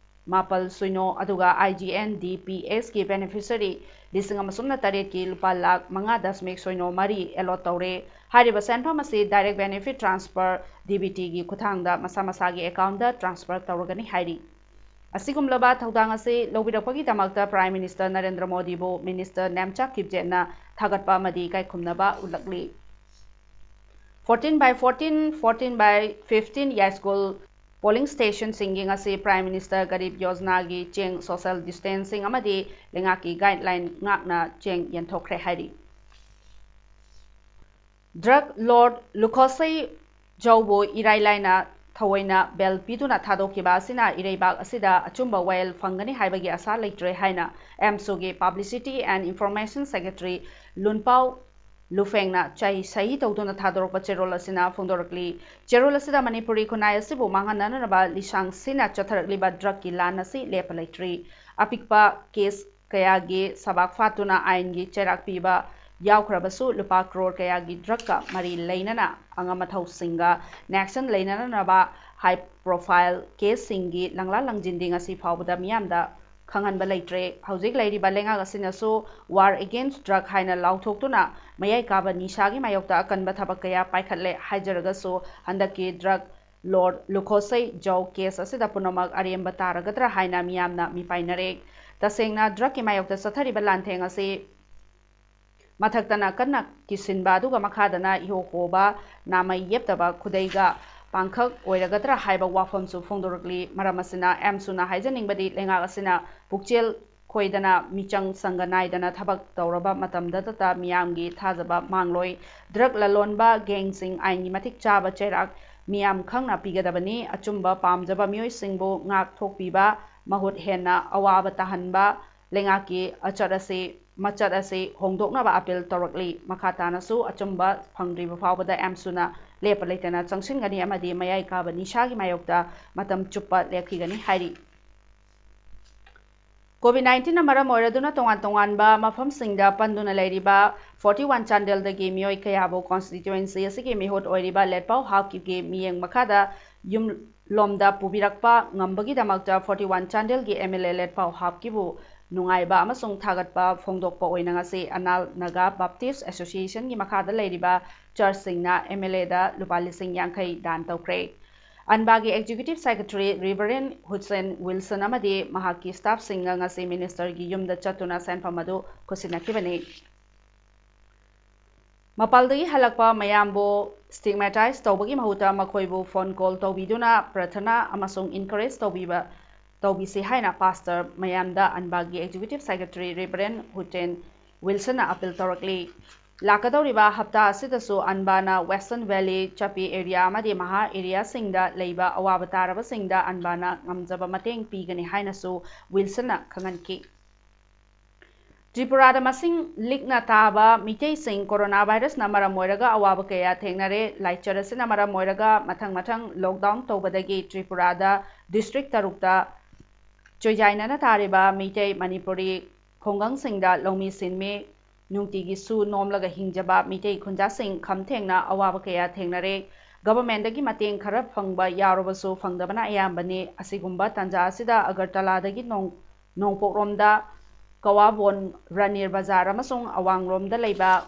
ꯃꯥꯄꯜ ꯁꯤꯅꯣ, ꯑꯗꯨꯒ ꯑꯥꯏ ꯖꯤ ꯑꯦꯟ ꯗꯤ ꯄꯤ ꯑꯦꯁꯀꯤ ꯕꯦꯅꯤꯐꯤꯁꯔꯤ ꯂꯤꯁꯤꯡ ꯑꯃ ꯁꯨꯞꯅ ꯇꯔꯦꯠꯀꯤ ꯂꯨꯄꯥ ꯂꯥꯈ ꯃꯉꯥ ꯗꯁꯃꯤꯛ ꯁꯤꯅꯣ ꯃꯔꯤ ꯑꯦꯂꯣꯠ ꯇꯧꯔꯦ꯫ ꯍꯥꯏꯔꯤꯕ ꯁꯦꯟꯐꯝ ꯑꯁꯤ direct benefit transfer, D B ꯇꯤꯒꯤ ꯈꯨꯠꯊꯥꯡꯗ ꯃꯁꯥ ꯃꯁꯥꯒꯤ ꯑꯦꯀꯥꯎꯟꯗ ꯇ꯭ꯔꯥꯟꯁꯐꯔ ꯇꯧꯔꯒꯅꯤ ꯍꯥꯏꯔꯤ꯫ ꯑꯁꯤꯒꯨꯝꯂꯕ ꯊꯧꯗꯥꯡ ꯑꯁꯤ ꯂꯧꯕꯤꯔꯛꯄꯒꯤꯗꯃꯛꯇ prime minister Narendra ꯃꯣꯗꯤꯕꯨ minister Nemcha ꯀꯤꯞꯖꯦꯠꯅ ꯊꯥꯒꯠꯄ ꯑꯃꯗꯤ ꯏꯀꯥꯏ ꯈꯨꯝꯅꯕ ꯎꯠꯂꯛꯂꯤ꯫ Fourteen by fourteen, fourteen by fifteen ꯌꯥꯏꯁ꯭ꯀꯨꯜ polling stationꯁꯤꯡꯒꯤ ꯉꯁꯤ Prime Minister ꯒꯔꯤꯕ ꯌꯣꯖꯅꯥꯒꯤ ꯆꯦꯡ social distancing ꯑꯃꯗꯤ ꯂꯩꯉꯥꯛꯀꯤ guideline ꯉꯥꯛꯅ ꯆꯦꯡ ꯌꯦꯟꯊꯣꯛꯈ꯭ꯔꯦ ꯍꯥꯏꯔꯤ꯫ Drug lord ꯂꯨꯈꯣꯁꯩ ꯖꯧꯕꯨ ꯏꯔꯥꯏ ꯂꯥꯏꯅ ꯊꯑꯣꯏꯅ bail ꯄꯤꯗꯨꯅ ꯊꯥꯗꯣꯛꯈꯤꯕ ꯑꯁꯤꯅ ꯏꯔꯩꯕꯥꯛ ꯑꯁꯤꯗ ꯑꯆꯨꯝꯕ ꯋꯥꯌꯦꯜ ꯐꯪꯒꯅꯤ ꯍꯥꯏꯕꯒꯤ ꯑꯥꯁꯥ ꯂꯩꯇ꯭ꯔꯦ ꯍꯥꯏꯅ ꯑꯦꯝꯁꯨꯒꯤ Publicity and Information Secretary ꯂꯨꯟꯄꯥꯎ ꯂꯨꯐꯦꯡꯅ ꯆꯍꯤ ꯁꯍꯤ ꯇꯧꯗꯨꯅ ꯊꯥꯗꯣꯔꯛꯄ ꯆꯦꯔꯣꯜ ꯑꯁꯤꯅ ꯐꯣꯡꯗꯣꯔꯛꯂꯤ꯫ ꯆꯦꯔꯣꯜ ꯑꯁꯤꯗ ꯃꯅꯤꯄꯨꯔꯤ ꯈꯨꯟꯅꯥꯏ ꯑꯁꯤꯕꯨ ꯃꯥꯡꯍꯟꯅꯅꯕ ꯂꯤꯁꯥꯡ ꯁꯤꯟꯅ ꯆꯠꯊꯔꯛꯂꯤꯕ drugꯀꯤ ꯂꯥꯟ ꯑꯁꯤ ꯂꯦꯞꯄ ꯂꯩꯇ꯭ꯔꯤ꯫ ꯑꯄꯤꯛꯄ case ꯀꯌꯥꯒꯤ ꯁꯕꯥꯛ ꯐꯥꯠꯇꯨꯅ ꯑꯥꯏꯟꯒꯤ ꯆꯩꯔꯥꯛ ꯄꯤꯕ ꯌꯥꯎꯈ꯭ꯔꯕꯁꯨ, ꯂꯨꯄꯥ ꯀ꯭ꯔꯣꯔ ꯀꯌꯥꯒꯤ drugꯀ ꯃꯔꯤ ꯂꯩꯅꯅ ꯑꯉꯝ ꯑꯊꯧꯁꯤꯡꯒ connection ꯂꯩꯅꯅꯕ high profile caseꯁꯤꯡꯒꯤ ꯂꯪꯂꯥ ꯂꯪꯖꯤꯟꯗꯤ ꯉꯁꯤ ꯐꯥꯎꯕꯗ ꯃꯤꯌꯥꯝꯗ ꯈꯪꯍꯟꯕ ꯂꯩꯇ꯭ꯔꯦ꯫ ꯍꯧꯖꯤꯛ ꯂꯩꯔꯤꯕ ꯂꯩꯉꯥꯛ ꯑꯁꯤꯅꯁꯨ war against drug ꯍꯥꯏꯅ ꯂꯥꯎꯊꯣꯛꯇꯨꯅ ꯃꯌꯥꯏ ꯀꯥꯕ ꯅꯤꯁꯥꯒꯤ ꯃꯥꯌꯣꯛꯇ ꯑꯀꯟꯕ ꯊꯕꯛ ꯀꯌꯥ ꯄꯥꯏꯈꯠꯂꯦ ꯍꯥꯏꯖꯔꯒꯁꯨ, ꯍꯟꯗꯛꯀꯤ drug lord ꯂꯨꯈꯣꯁꯩ ꯖꯧ case ꯑꯁꯤꯗ ꯄꯨꯝꯅꯃꯛ ꯑꯔꯦꯝꯕ ꯇꯥꯔꯒꯗ꯭ꯔꯥ ꯍꯥꯏꯅ ꯃꯤꯌꯥꯝꯅ ꯃꯤꯄꯥꯏꯅꯔꯦ꯫ ꯇꯁꯦꯡꯅ drugꯀꯤ ꯃꯥꯌꯣꯛꯇ ꯆꯠꯊꯔꯤꯕ ꯂꯥꯟꯊꯦꯡ ꯑꯁꯤ ꯃꯊꯛꯇꯅ ꯀꯟꯅ ꯀꯤꯁꯤꯟꯕ ꯑꯗꯨꯒ ꯃꯈꯥꯗꯅ ꯏꯍꯣ ꯍꯣꯕ ꯅꯥꯃꯩ ꯌꯦꯞꯇꯕ ꯈꯨꯗꯩꯒ ꯄꯥꯡꯈꯛ ꯑꯣꯏꯔꯒꯗ꯭ꯔꯥ ꯍꯥꯏꯕ ꯋꯥꯐꯝꯁꯨ ꯐꯣꯡꯗꯣꯔꯛꯂꯤ꯫ ꯃꯔꯝ ꯑꯁꯤꯅ ꯑꯦꯝꯁꯨꯅ ꯍꯥꯏꯖꯅꯤꯡꯕꯗꯤ, ꯂꯩꯉꯥꯛ ꯑꯁꯤꯅ ꯄꯨꯛꯆꯦꯜ ꯈꯣꯏꯗꯅ ꯃꯤꯆꯪ ꯆꯪꯒ ꯅꯥꯏꯗꯅ ꯊꯕꯛ ꯇꯧꯔꯕ ꯃꯇꯝꯗꯇ ꯃꯤꯌꯥꯝꯒꯤ ꯊꯥꯖꯕ ꯃꯥꯡꯂꯣꯏ꯫ Drug ꯂꯂꯣꯟꯕ gangꯁꯤꯡ ꯑꯥꯏꯟꯒꯤ ꯃꯇꯤꯛ ꯆꯥꯕ ꯆꯩꯔꯥꯛ ꯃꯤꯌꯥꯝ ꯈꯪꯅ ꯄꯤꯒꯗꯕꯅꯤ꯫ ꯑꯆꯨꯝꯕ ꯄꯥꯝꯖꯕ ꯃꯤꯑꯣꯏꯁꯤꯡꯕꯨ ꯉꯥꯛꯊꯣꯛꯄꯤꯕ ꯃꯍꯨꯠ ꯍꯦꯟꯅ ꯑꯋꯥꯕ ꯇꯥꯍꯟꯕ ꯂꯩꯉꯥꯛꯀꯤ ꯑꯆꯠ ꯑꯁꯤ, ꯃꯆꯠ ꯑꯁꯤ ꯍꯣꯡꯗꯣꯛꯅꯕ appeal ꯇꯧꯔꯛꯂꯤ꯫ ꯃꯈꯥ ꯇꯥꯅꯁꯨ ꯑꯆꯨꯝꯕ ꯐꯪꯗ꯭ꯔꯤꯕ ꯐꯥꯎꯕꯗ ꯑꯦꯝꯁꯨꯅ ꯂꯦꯞꯄ ꯂꯩꯇꯅ ꯆꯪꯁꯤꯟꯒꯅꯤ ꯑꯃꯗꯤ ꯃꯌꯥꯏ ꯀꯥꯕ ꯅꯤꯁꯥꯒꯤ ꯃꯥꯌꯣꯛꯇ ꯃꯇꯝ ꯆꯨꯞꯄ ꯂꯦꯞꯈꯤꯒꯅꯤ ꯍꯥꯏꯔꯤ꯫ COVID nineteenꯅ ꯃꯔꯝ ꯑꯣꯏꯔꯗꯨꯅ ꯇꯣꯉꯥꯟ ꯇꯣꯉꯥꯟꯕ ꯃꯐꯝꯁꯤꯡꯗ ꯄꯟꯗꯨꯅ ꯂꯩꯔꯤꯕ forty one ꯆꯥꯟꯗꯦꯜꯗꯒꯤ ꯃꯤꯑꯣꯏ ꯀꯌꯥꯕꯨ constituency ꯑꯁꯤꯒꯤ ꯃꯤꯍꯨꯠ ꯑꯣꯏꯔꯤꯕ ꯂꯦꯠꯄꯥꯎ ꯍꯥꯞꯀꯤꯞꯀꯤ ꯃꯤꯠꯌꯦꯡ ꯃꯈꯥꯗ ꯌꯨꯝ ꯂꯣꯝꯗ ꯄꯨꯕꯤꯔꯛꯄ ꯉꯝꯕꯒꯤꯗꯃꯛꯇ forty one ꯆꯥꯟꯗꯦꯜꯒꯤ MLA ꯂꯦꯠꯄꯥꯎ ꯍꯥꯞꯀꯤꯕꯨ ꯅꯨꯡꯉꯥꯏꯕ ꯑꯃꯁꯨꯡ ꯊꯥꯒꯠꯄ ꯐꯣꯡꯗꯣꯛꯄ ꯑꯣꯏꯅ ꯉꯁꯤ ꯑꯅꯥꯜ ꯅꯥꯒꯥ Baptist Associationꯒꯤ ꯃꯈꯥꯗ ꯂꯩꯔꯤꯕ churchꯁꯤꯡꯅ MLAꯗ ꯂꯨꯄꯥ ꯂꯤꯁꯤꯡ ꯌꯥꯡꯈꯩ ꯗꯥꯟ ꯇꯧꯈ꯭ꯔꯦ꯫ ꯑꯟꯕꯥꯒꯤ Executive Secretary Reverend Hudson Wilson ꯑꯃꯗꯤ ꯃꯍꯥꯛꯀꯤ staffꯁꯤꯡꯒ ꯉꯁꯤ ministerꯒꯤ ꯌꯨꯝꯗ ꯆꯠꯇꯨꯅ ꯁꯦꯟꯐꯝ ꯑꯗꯨ ꯈꯨꯠꯁꯤꯟꯅꯈꯤꯕꯅꯤ꯫ ꯃꯄꯥꯜꯗꯒꯤ ꯍꯜꯂꯛꯄ ꯃꯌꯥꯝꯕꯨ stigmatize ꯇꯧꯕꯒꯤ ꯃꯍꯨꯠꯇ ꯃꯈꯣꯏꯕꯨ phone call ꯇꯧꯕꯤꯗꯨꯅ ꯄ꯭ꯔꯊꯅꯥ ꯑꯃꯁꯨꯡ encourage ꯇꯧꯕꯤꯕ ꯇꯧꯕꯤꯁꯤ ꯍꯥꯏꯅ ꯄꯥꯁꯇꯔ ꯃꯌꯥꯝꯗ ꯑꯟꯕꯥꯒꯤ executive secretary Reverend Huten Wilsonꯅ appeal ꯇꯧꯔꯛꯂꯤ꯫ ꯂꯥꯛꯀꯗꯧꯔꯤꯕ ꯍꯞꯇꯥ ꯑꯁꯤꯗꯁꯨ ꯑꯟꯕꯥꯅ Western Valley, ꯆꯄꯤ area ꯑꯃꯗꯤ ꯃꯍꯥ areaꯁꯤꯡꯗ ꯂꯩꯕ ꯑꯋꯥꯕ ꯇꯥꯔꯕꯁꯤꯡꯗ ꯑꯟꯕꯥꯅ ꯉꯝꯖꯕ ꯃꯇꯦꯡ ꯄꯤꯒꯅꯤ ꯍꯥꯏꯅꯁꯨ ꯋꯤꯜꯁꯟꯅ ꯈꯪꯍꯟꯈꯤ꯫ ꯇ꯭ꯔꯤꯄꯨꯔꯥꯗ ꯃꯁꯤꯡ ꯂꯤꯛꯅ ꯇꯥꯕ ꯃꯤꯇꯩꯁꯤꯡ ꯀꯣꯔꯣꯅꯥ ꯚꯥꯏꯔꯁꯅ ꯃꯔꯝ ꯑꯣꯏꯔꯒ ꯑꯋꯥꯕ ꯀꯌꯥ ꯊꯦꯡꯅꯔꯦ꯫ ꯂꯥꯏꯆꯠ ꯑꯁꯤꯅ ꯃꯔꯝ ꯑꯣꯏꯔꯒ ꯃꯊꯪ ꯃꯊꯪ lockdown ꯇꯧꯕꯗꯒꯤ ꯇ꯭ꯔꯤꯄꯨꯔꯥꯗ district ꯇꯔꯨꯛꯇ ꯆꯣꯏꯖꯥꯏꯅꯅ ꯇꯥꯔꯤꯕ ꯃꯤꯇꯩ, ꯃꯅꯤꯄꯨꯔꯤ ꯈꯨꯡꯒꯪꯁꯤꯡꯗ ꯂꯧꯃꯤ ꯁꯤꯟꯃꯤ ꯅꯨꯡꯇꯤꯒꯤ ꯁꯨ ꯅꯣꯝꯂꯒ ꯍꯤꯡꯖꯕ ꯃꯤꯇꯩ ꯈꯨꯟꯖꯥꯁꯤꯡ ꯈꯝ ꯊꯦꯡꯅ ꯑꯋꯥꯕ ꯀꯌꯥ ꯊꯦꯡꯅꯔꯦ꯫ Governmentꯗꯒꯤ ꯃꯇꯦꯡ ꯈꯔ ꯐꯪꯕ ꯌꯥꯎꯔꯕꯁꯨ ꯐꯪꯗꯕꯅ ꯑꯌꯥꯝꯕꯅꯤ꯫ ꯑꯁꯤꯒꯨꯝꯕ ꯇꯥꯟꯖꯥ ꯑꯁꯤꯗ ꯑꯒꯔꯇꯂꯥꯗꯒꯤ ꯅꯣꯡ-, ꯅꯣꯡꯄꯣꯛꯂꯣꯝꯗ ꯀꯋꯥꯕꯣꯟ, ꯔꯥꯅꯤꯔ ꯕꯖꯥꯔ ꯑꯃꯁꯨꯡ ꯑꯋꯥꯡꯂꯣꯝꯗ ꯂꯩꯕ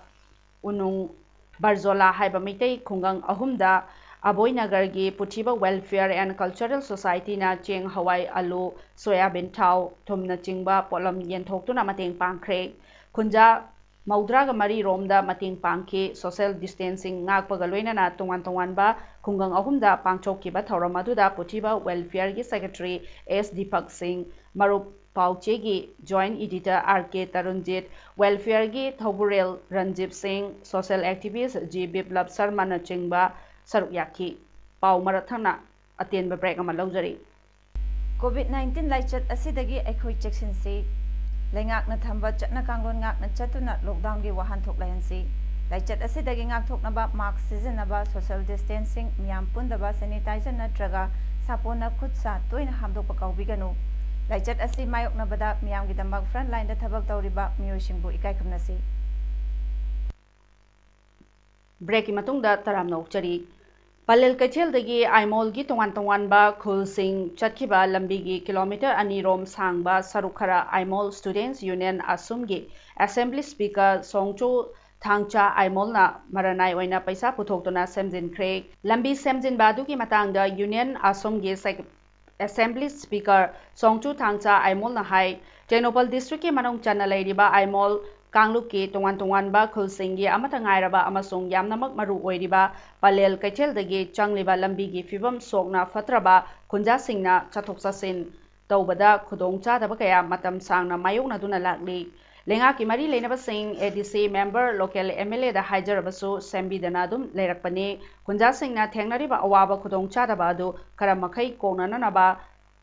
ꯎꯅꯨꯡ ꯕꯔꯖꯣꯂꯥ ꯍꯥꯏꯕ ꯃꯤꯇꯩ ꯈꯨꯡꯒꯪ ꯑꯍꯨꯝꯗ ꯑꯕꯣꯏꯅꯒꯔꯒꯤ ꯄꯨꯊꯤꯕ Welfare and Cultural Societyꯅ ꯆꯦꯡ, ꯍꯋꯥꯏ, ꯑꯂꯨ, ꯁꯣꯌꯥꯕꯤꯟ ꯊꯥꯎ, ꯊꯨꯝꯅꯆꯤꯡꯕ ꯄꯣꯠꯂꯝ ꯌꯦꯟꯊꯣꯛꯇꯨꯅ ꯃꯇꯦꯡ ꯄꯥꯡꯈ꯭ꯔꯦ꯫ ꯈꯨꯟꯖꯥ ꯃꯧꯗ꯭ꯔꯥꯒ ꯃꯔꯤ ꯔꯣꯝꯗ ꯃꯇꯦꯡ ꯄꯥꯡꯈꯤ꯫ Social distancing ꯉꯥꯛꯄꯒ ꯂꯣꯏꯅꯅ ꯇꯣꯉꯥꯟ ꯇꯣꯉꯥꯟꯕ ꯈꯨꯡꯒꯪ ꯑꯍꯨꯝꯗ ꯄꯥꯡꯊꯣꯛꯈꯤꯕ ꯊꯧꯔꯝ ꯑꯗꯨꯗ ꯄꯨꯊꯤꯕ Welfareꯒꯤ secretary ꯑꯦꯁ ꯗꯤꯄꯛ ꯁꯤꯡ, ꯃꯔꯨꯞ ꯄꯥꯎꯆꯦꯒꯤ joint editor ꯑꯥꯔ ꯀꯦ ꯇꯔꯨꯟꯖꯤꯠ, Welfareꯒꯤ ꯊꯧꯕꯨꯔꯦꯜ ꯔꯟꯖꯤꯞ ꯁꯤꯡ, social activist ꯖꯤ ꯕꯤꯄ꯭ꯂꯕ ꯁꯔꯃꯅꯆꯤꯡꯕ ꯁꯔꯨꯛ ꯌꯥꯈꯤ꯫ ꯄꯥꯎ ꯃꯔꯛ ꯊꯪꯅ ꯑꯇꯦꯟꯕ break ꯑꯃ ꯂꯧꯖꯔꯤ꯫ COVID nineteen ꯂꯥꯏꯆꯠ ꯑꯁꯤꯗꯒꯤ ꯑꯩꯈꯣꯏ ꯆꯦꯛꯁꯤꯟꯁꯤ꯫ ꯂꯩꯉꯥꯛꯅ ꯊꯝꯕ ꯆꯠꯅ ꯀꯥꯡꯂꯣꯟ ꯉꯥꯛꯅ ꯆꯠꯇꯨꯅ lockdownꯒꯤ ꯋꯥꯍꯟꯊꯣꯛ ꯂꯩꯍꯟꯁꯤ꯫ ꯂꯥꯏꯆꯠ ꯑꯁꯤꯗꯒꯤ ꯉꯥꯛꯊꯣꯛꯅꯕ mask ꯁꯤꯖꯤꯟꯅꯕ, social distancing, ꯃꯤꯌꯥꯝ ꯄꯨꯟꯗꯕ, sanitizer ꯅꯠꯇ꯭ꯔꯒ ꯁꯥꯄꯣꯟꯅ ꯈꯨꯠ ꯁꯥ ꯇꯣꯏꯅ ꯍꯥꯝꯗꯣꯛꯄ ꯀꯥꯎꯕꯤꯒꯅꯨ꯫ ꯂꯥꯏꯆꯠ ꯑꯁꯤ ꯃꯥꯌꯣꯛꯅꯕꯗ ꯃꯤꯌꯥꯝꯒꯤꯗꯃꯛ front lineꯗ ꯊꯕꯛ ꯇꯧꯔꯤꯕ ꯃꯤꯑꯣꯏꯁꯤꯡꯕꯨ ꯏꯀꯥꯏ ꯈꯨꯝꯅꯁꯤ꯫ Breakꯀꯤ ꯃꯇꯨꯡꯗ ꯇꯔꯥꯝꯅ ꯑꯣꯛꯆꯔꯤ꯫ ꯄꯂꯦꯜ ꯀꯩꯊꯦꯜꯗꯒꯤ ꯑꯥꯏꯃꯣꯜꯒꯤ ꯇꯣꯉꯥꯟ ꯇꯣꯉꯥꯟꯕ ꯈꯨꯜꯁꯤꯡ ꯆꯠꯈꯤꯕ ꯂꯝꯕꯤꯒꯤ kilometre ꯑꯅꯤ ꯔꯣꯝ ꯁꯥꯡꯕ ꯁꯔꯨꯛ ꯈꯔ Aimol Students Union ꯑꯁꯨꯝꯒꯤ Assembly Speaker ꯁꯣꯡꯆꯨ ꯊꯥꯡꯆꯥ ꯑꯥꯏꯃꯣꯜꯅ ꯃꯔꯅꯥꯏ ꯑꯣꯏꯅ ꯄꯩꯁꯥ ꯄꯨꯊꯣꯛꯇꯨꯅ ꯁꯦꯝꯖꯤꯟꯈ꯭ꯔꯦ꯫ ꯂꯝꯕꯤ ꯁꯦꯝꯖꯤꯟꯕ ꯑꯗꯨꯒꯤ ꯃꯇꯥꯡꯗ Union ꯑꯁꯨꯝꯒꯤ sec-, Assembly Speaker ꯁꯣꯡꯆꯨ ꯊꯥꯡꯆꯥ ꯑꯥꯏꯃꯣꯜꯅ ꯍꯥꯏ, ꯇꯦꯡꯅꯧꯄꯜ districtꯀꯤ ꯃꯅꯨꯡ ꯆꯟꯅ ꯂꯩꯔꯤꯕ ꯑꯥꯏꯃꯣꯜ ꯀꯥꯡꯂꯨꯞꯀꯤ ꯇꯣꯉꯥꯟ ꯇꯣꯉꯥꯟꯕ ꯈꯨꯜꯁꯤꯡꯒꯤ ꯑꯃꯠꯇ ꯉꯥꯏꯔꯕ ꯑꯃꯁꯨꯡ ꯌꯥꯝꯅꯃꯛ ꯃꯔꯨ ꯑꯣꯏꯔꯤꯕ ꯄꯂꯦꯜ ꯀꯩꯊꯦꯜꯗꯒꯤ ꯆꯪꯂꯤꯕ ꯂꯝꯕꯤꯒꯤ ꯐꯤꯕꯝ ꯁꯣꯛꯅ ꯐꯠꯇ꯭ꯔꯕ ꯈꯨꯟꯖꯥꯁꯤꯡꯅ ꯆꯠꯊꯣꯛ ꯆꯠꯁꯤꯟ ꯇꯧꯕꯗ ꯈꯨꯗꯣꯡ ꯆꯥꯗꯕ ꯀꯌꯥ ꯃꯇꯝ ꯁꯥꯡꯅ ꯃꯥꯌꯣꯛꯅꯗꯨꯅ ꯂꯥꯛꯂꯤ꯫ ꯂꯩꯉꯥꯛꯀꯤ ꯃꯔꯤ ꯂꯩꯅꯕꯁꯤꯡ, ADC member, local MLAꯗ ꯍꯥꯏꯖꯔꯕꯁꯨ ꯁꯦꯝꯕꯤꯗꯅ ꯑꯗꯨꯝ ꯂꯩꯔꯛꯄꯅꯤ꯫ ꯈꯨꯟꯖꯥꯁꯤꯡꯅ ꯊꯦꯡꯅꯔꯤꯕ ꯑꯋꯥꯕ ꯈꯨꯗꯣꯡ ꯆꯥꯗꯕ ꯑꯗꯨ ꯈꯔ ꯃꯈꯩ ꯀꯣꯛꯅꯅꯅꯕ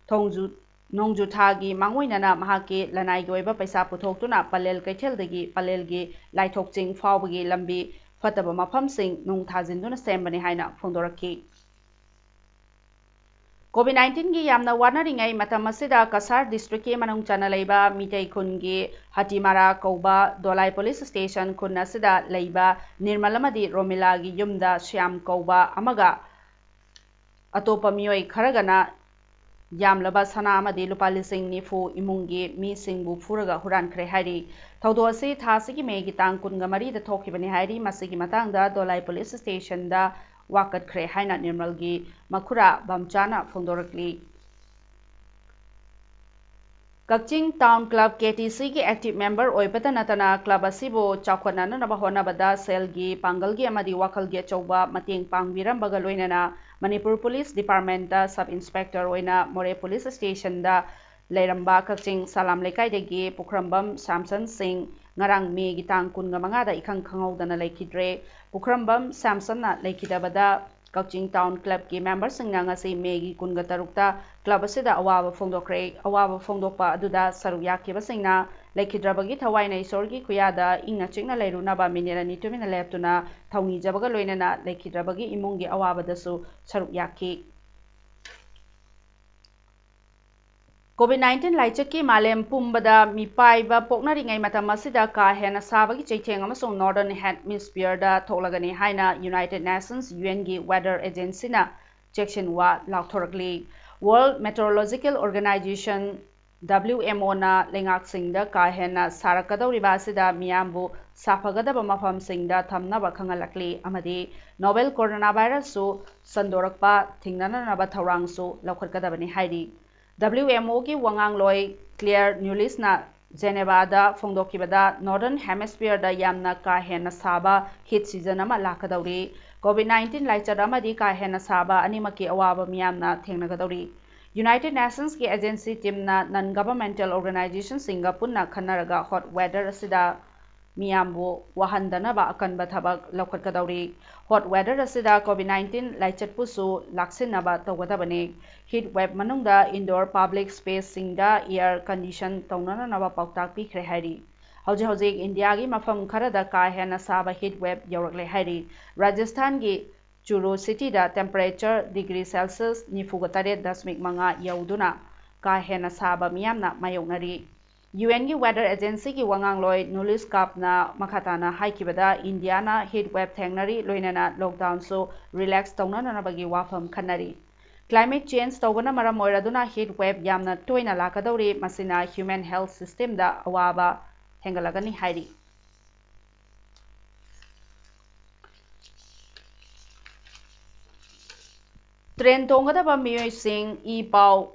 ꯊꯣꯡꯖꯨ ꯅꯣꯡꯖꯨ ꯊꯥꯒꯤ ꯃꯥꯡꯑꯣꯏꯅꯅ ꯃꯍꯥꯛꯀꯤ ꯂꯅꯥꯏꯒꯤ ꯑꯣꯏꯕ ꯄꯩꯁꯥ ꯄꯨꯊꯣꯛꯇꯨꯅ ꯄꯂꯦꯜ ꯀꯩꯊꯦꯜꯗꯒꯤ ꯄꯂꯦꯜꯒꯤ ꯂꯥꯏꯊꯣꯛ ꯆꯤꯡ ꯐꯥꯎꯕꯒꯤ ꯂꯝꯕꯤ ꯐꯠꯇꯕ ꯃꯐꯝꯁꯤꯡ ꯅꯨꯡ ꯊꯥꯖꯤꯟꯗꯨꯅ ꯁꯦꯝꯕꯅꯤ ꯍꯥꯏꯅ ꯐꯣꯡꯗꯣꯔꯛꯈꯤ꯫ COVID nineteenꯒꯤ ꯌꯥꯝꯅ ꯋꯥꯅꯔꯤꯉꯩ ꯃꯇꯝ ꯑꯁꯤꯗ ꯀꯁꯥꯔ districtꯀꯤ ꯃꯅꯨꯡ ꯆꯟꯅ ꯂꯩꯕ ꯃꯤꯇꯩ ꯈꯨꯟꯒꯤ ꯍꯇꯤꯃꯥꯔꯥ ꯀꯧꯕ ꯗꯣꯂꯥꯏ police station ꯈꯨꯟ ꯑꯁꯤꯗ ꯂꯩꯕ ꯅꯤꯔꯃꯜ ꯑꯃꯗꯤ ꯔꯣꯃꯤꯂꯥꯒꯤ ꯌꯨꯝꯗ ꯁ꯭ꯌꯥꯝ ꯀꯧꯕ ꯑꯃꯒ ꯑꯇꯣꯞꯄ ꯃꯤꯑꯣꯏ ꯈꯔꯒꯅ ꯌꯥꯝꯂꯕ ꯁꯅꯥ ꯑꯃꯗꯤ ꯂꯨꯄꯥ ꯂꯤꯁꯤꯡ ꯅꯤꯐꯨ ꯏꯃꯨꯡꯒꯤ ꯃꯤꯁꯤꯡꯕꯨ ꯐꯨꯔꯒ ꯍꯨꯔꯥꯟꯈ꯭ꯔꯦ ꯍꯥꯏꯔꯤ꯫ ꯊꯧꯗꯣꯛ ꯑꯁꯤ ꯊꯥ ꯑꯁꯤꯒꯤ ꯃꯦꯒꯤ ꯇꯥꯡ ꯀꯨꯟꯒ ꯃꯔꯤꯗ ꯊꯣꯛꯈꯤꯕꯅꯤ ꯍꯥꯏꯔꯤ꯫ ꯃꯁꯤꯒꯤ ꯃꯇꯥꯡꯗ ꯗꯣꯂꯥꯏ police stationꯗ ꯋꯥꯀꯠꯈ꯭ꯔꯦ ꯍꯥꯏꯅ ꯅꯤꯔꯃꯜꯒꯤ ꯃꯈꯨꯔꯥ ꯕꯝꯆꯥꯅ ꯐꯣꯡꯗꯣꯔꯛꯂꯤ꯫ ꯀꯛꯆꯤꯡ Town Club, KTCꯒꯤ active member ꯑꯣꯏꯕꯇ ꯅꯠꯇꯅ club ꯑꯁꯤꯕꯨ ꯆꯥꯎꯈꯠꯅꯅꯕ ꯍꯣꯠꯅꯕꯗ ꯁꯦꯜꯒꯤ, ꯄꯥꯡꯒꯜꯒꯤ ꯑꯃꯗꯤ ꯋꯥꯈꯜꯒꯤ ꯑꯆꯧꯕ ꯃꯇꯦꯡ ꯄꯥꯡꯕꯤꯔꯝꯕꯒ ꯂꯣꯏꯅꯅ ꯃꯅꯤꯄꯨꯔ Police Departmentꯇ sub inspector ꯑꯣꯏꯅ ꯃꯣꯔꯦ police stationꯗ ꯂꯩꯔꯝꯕ ꯀꯛꯆꯤꯡ ꯁꯂꯥꯝ ꯂꯩꯀꯥꯏꯗꯒꯤ ꯄꯨꯈ꯭ꯔꯝꯕꯝ ꯁꯥꯝꯁꯟ ꯁꯤꯡ ꯉꯔꯥꯡ ꯃꯦꯒꯤ ꯇꯥꯡ ꯀꯨꯟꯒ ꯃꯉꯥꯗ ꯏꯈꯪ ꯈꯪꯍꯧꯗꯅ ꯂꯩꯈꯤꯗ꯭ꯔꯦ꯫ ꯄꯨꯈ꯭ꯔꯝꯕꯝ ꯁꯥꯝꯁꯟꯅ ꯂꯩꯈꯤꯗꯕꯗ ꯀꯛꯆꯤꯡ Town Clubꯀꯤ memberꯁꯤꯡꯅ ꯉꯁꯤ ꯃꯦꯒꯤ ꯀꯨꯟꯒ ꯇꯔꯨꯛꯇ club ꯑꯁꯤꯗ ꯑꯋꯥꯕ ꯐꯣꯡꯗꯣꯛꯈ꯭ꯔꯦ꯫ ꯑꯋꯥꯕ ꯐꯣꯡꯗꯣꯛꯄ ꯑꯗꯨꯗ ꯁꯔꯨꯛ ꯌꯥꯈꯤꯕꯁꯤꯡꯅ ꯂꯩꯈꯤꯗ꯭ꯔꯕꯒꯤ ꯊꯋꯥꯏꯅ ꯏꯁꯣꯔꯒꯤ ꯈꯨꯌꯥꯗ ꯏꯪꯅ ꯆꯤꯛꯅ ꯂꯩꯔꯨꯅꯕ ꯃꯤꯅꯤꯠ ꯑꯅꯤ ꯇꯨꯃꯤꯟꯅ ꯂꯦꯞꯇꯨꯅ ꯊꯧꯅꯤꯖꯕꯒ ꯂꯣꯏꯅꯅ ꯂꯩꯈꯤꯗ꯭ꯔꯕꯒꯤ ꯏꯃꯨꯡꯒꯤ ꯑꯋꯥꯕꯗꯁꯨ ꯁꯔꯨꯛ ꯌꯥꯈꯤ꯫ COVID nineteen ꯂꯥꯏꯆꯠꯀꯤ ꯃꯥꯂꯦꯝ ꯄꯨꯝꯕꯗ ꯃꯤꯄꯥꯏꯕ ꯄꯣꯛꯅꯔꯤꯉꯩ ꯃꯇꯝ ꯑꯁꯤꯗ ꯀꯥ ꯍꯦꯟꯅ ꯁꯥꯕꯒꯤ ꯆꯩꯊꯦꯡ ꯑꯃꯁꯨꯡ Northern Hemisphereꯗ ꯊꯣꯛꯂꯒꯅꯤ ꯍꯥꯏꯅ United Nations, UNꯒꯤ weather agencyꯅ ꯆꯦꯛꯁꯤꯟꯋꯥ ꯂꯥꯎꯊꯣꯔꯛꯂꯤ꯫ World Meteorological Organization, WMOꯅ ꯂꯩꯉꯥꯛꯁꯤꯡꯗ ꯀꯥ ꯍꯦꯟꯅ ꯁꯥꯔꯛꯀꯗꯧꯔꯤꯕ ꯑꯁꯤꯗ ꯃꯤꯌꯥꯝꯕꯨ ꯁꯥꯐꯒꯗꯕ ꯃꯐꯝꯁꯤꯡꯗ ꯊꯝꯅꯕ ꯈꯪꯍꯜꯂꯛꯂꯤ ꯑꯃꯗꯤ novel coronavirusꯁꯨ ꯁꯟꯗꯣꯔꯛꯄ ꯊꯤꯡꯅꯅꯅꯕ ꯊꯧꯔꯥꯡꯁꯨ ꯂꯧꯈꯠꯀꯗꯕꯅꯤ ꯍꯥꯏꯔꯤ꯫ WMOꯒꯤ ꯋꯥꯉꯥꯡꯂꯣꯏ Claire Nulisꯅ ꯖꯦꯅꯦꯕꯥꯗ ꯐꯣꯡꯗꯣꯛꯈꯤꯕꯗ, Northern Hemisphereꯗ ꯌꯥꯝꯅ ꯀꯥ ꯍꯦꯟꯅ ꯁꯥꯕ heat season ꯑꯃ ꯂꯥꯛꯀꯗꯧꯔꯤ꯫ COVID nineteen ꯂꯥꯏꯆꯠ ꯑꯃꯗꯤ ꯀꯥ ꯍꯦꯟꯅ ꯁꯥꯕ ꯑꯅꯤꯃꯛꯀꯤ ꯑꯋꯥꯕ ꯃꯤꯌꯥꯝꯅ ꯊꯦꯡꯅꯒꯗꯧꯔꯤ꯫ United Nationsꯀꯤ agency teamꯅ non governmental organizationꯁꯤꯡꯒ ꯄꯨꯟꯅ ꯈꯟꯅꯔꯒ hot weather ꯑꯁꯤꯗ ꯃꯤꯌꯥꯝꯕꯨ ꯋꯥꯍꯟꯗꯅꯕ ꯑꯀꯟꯕ ꯊꯕꯛ ꯂꯧꯈꯠꯀꯗꯧꯔꯤ꯫ Hot weather ꯑꯁꯤꯗ COVID nineteen ꯂꯥꯏꯆꯠꯄꯨꯁꯨ ꯂꯥꯛꯁꯤꯟꯅꯕ ꯇꯧꯒꯗꯕꯅꯤ꯫ Heat wave ꯃꯅꯨꯡꯗ indoor public spaceꯁꯤꯡꯗ air condition ꯇꯧꯅꯅꯕ ꯄꯥꯎꯇꯥꯛ ꯄꯤꯈ꯭ꯔꯦ ꯍꯥꯏꯔꯤ꯫ ꯍꯧꯖꯤꯛ ꯍꯧꯖꯤꯛ ꯏꯟꯗꯤꯌꯥꯒꯤ ꯃꯐꯝ ꯈꯔꯗ ꯀꯥ ꯍꯦꯟꯅ ꯁꯥꯕ heat wave ꯌꯧꯔꯛꯂꯦ ꯍꯥꯏꯔꯤ꯫ ꯔꯥꯖꯁꯊꯥꯟꯒꯤ ꯆꯨꯔꯨ cityꯗ temperature degree Celsius ꯅꯤꯐꯨꯒ ꯇꯔꯦꯠ ꯗꯁꯃꯤꯛ ꯃꯉꯥ ꯌꯧꯗꯨꯅ ꯀꯥ ꯍꯦꯟꯅ ꯁꯥꯕ ꯃꯤꯌꯥꯝꯅ ꯃꯥꯌꯣꯛꯅꯔꯤ꯫ UNꯒꯤ weather agencyꯒꯤ ꯋꯥꯉꯥꯡꯂꯣꯏ ꯅꯨꯂꯤꯁ ꯀꯥꯞꯅ ꯃꯈꯥ ꯇꯥꯅ ꯍꯥꯏꯈꯤꯕꯗ, ꯏꯟꯗꯤꯌꯥꯅ heat wave ꯊꯦꯡꯅꯔꯤ, ꯂꯣꯏꯅꯅ lockdownꯁꯨ relax ꯇꯧꯅꯅꯕꯒꯤ ꯋꯥꯐꯝ ꯈꯟꯅꯔꯤ꯫ Climate change ꯇꯧꯕꯅ ꯃꯔꯝ ꯑꯣꯏꯔꯗꯨꯅ heat wave ꯌꯥꯝꯅ ꯇꯣꯏꯅ ꯂꯥꯛꯀꯗꯧꯔꯤ, ꯃꯁꯤꯅ human health systemꯗ ꯑꯋꯥꯕ ꯍꯦꯟꯒꯠꯂꯒꯅꯤ ꯍꯥꯏꯔꯤ꯫ Train ꯇꯣꯡꯒꯗꯕ ꯃꯤꯑꯣꯏꯁꯤꯡ ꯏ ꯄꯥꯎ